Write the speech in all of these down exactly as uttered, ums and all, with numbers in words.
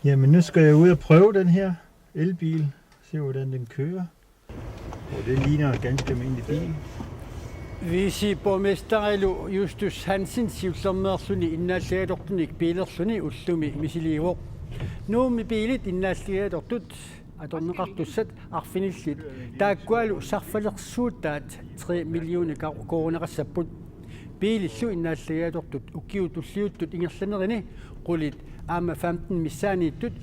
Jamen, nu skal jeg ud og prøve den her elbil. Se, hvordan den kører. Og det ligner en ganske almindelig bil. Viceborgmesterilu Justus Hansen siullermeerluni innaallagiatortunik biilerluni ullumi misiliivoq. Nuummi biilit innaallagiatortut atorneqartussat arfinillit taakkualu sarfalersuutaat tre millioner ka-, koruuneqassapput. Biilillu innaallagiatortut ukiut tulliuttut ingerlanerini qulit aamma femten missaanniittut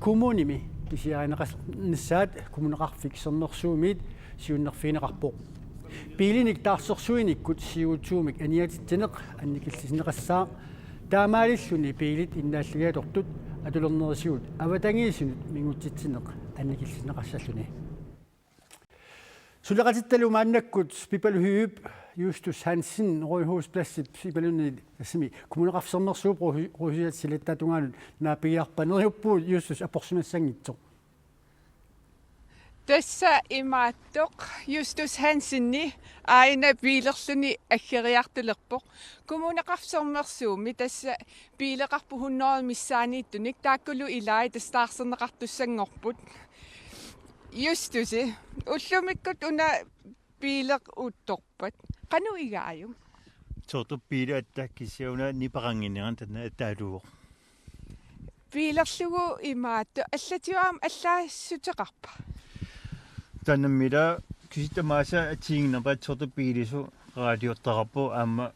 kommunimi pisiarineqarnissaat Kommuneqarfik Sermersuumiit siunnerfigineqarpoq. Biilinik taarsersuinikkut C O to-mik aniatitsineq annikillisinneqassaaq, taamaalilluni biilit innaallagiatortut atulernerisigut avatangiisinut mingutsitsineq annikillisinneqassalluni. Suleqatittalu maannakkut Pipaluk Høegh-p Justus Hansen Rådhuspladsip imaluunniit tassami Kommuneqarfik Sermersuup Rådhu-, Rådhusip silattaatungaanut naapigiarpa? Neriuppugut Justus aporsimassanngitsoq. Tassa imaattoq Justus Hanseni aajuna biilerluni aggeriartulerpoq. Kommuneqarfik Sermersuumi tassa biileqarput hundrede missaanniittunik, taakkulu ilaat tassa taarserneqartussanngorput. Justusi, ullumikkut una biileq uuttorpat. Qanoq igaajuk? Soorlu biili attakkisiuna nipeqannginnerani taanna ataaluvoq. Biilerlugu imaattoq allatigut aamma allaassuteqarpa? Taanna ila kisitta tamaasa assigiinnginnera soorlu biilisut radiortaqarpoq aamma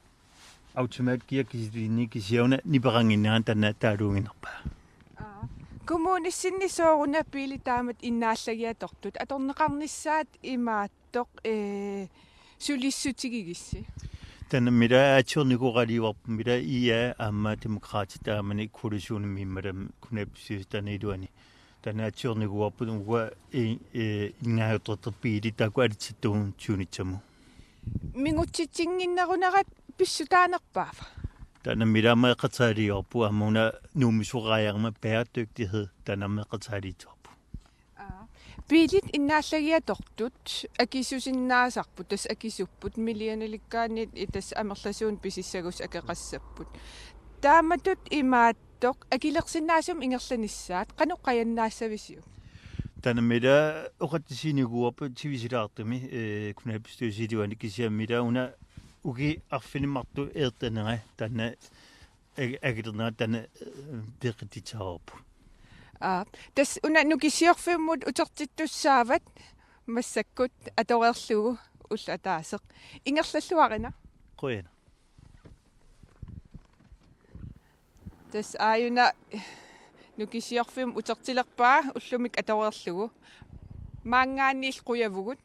automatgear kisilinni kisiuna nipeqannginnerani taanna ataaluunnginnerpaa. Aa. Kommunissinni sooruna biilit taamatut innaallagiatortut atorneqarnissaat imaattoq, ee, sulissutigigissi? Taanna ila atsiornikuugaluarput ila I A aamma Demokraatit taamani koalitionimi immaqa kommunalbestyrelsip taanna iluani. Taanna atsiornikuuarput uanga i-, ee, innaallagiatortut biilit taakku alitsattut tyvenitsamut. Mingutsitsinnginnerunerat pissutaanerpaava? Taanna ila aamma eqqarsaatigaluarpoq aamma una nuummisoqarama bæredygtighed taanna aamma eqqarsaatigaluarpoq. Aa. Biilit innaallagiatortut akisusinnaasarput, tassa akisupput, millionerikkaanniit tassa amerlasuunik pisissagussat akeqassapput. Taamatut imaattoq akilersinnaasumik ingerlanissaat qanoq qajannaassavisiuk? Taanna ila oqaatissiinikuuarput sivisuumik, ee, kommunalbestyrelsip iluani kisianni ila una ukiut arfineq-marluk eertanera taanna ag-, agilernera taanna, ee, peqqitissavarput. Aa, tassa una Nukissiorfimmut utertittussaavat massakkut atoreerlugu ulloq ataaseq. Ingerlalluarina. Qujanaq. Tassa aajuna Nukissiorfimmut utertilerpaa ullumikkut atoreerlugu. Maanngaanniillu qujavugut.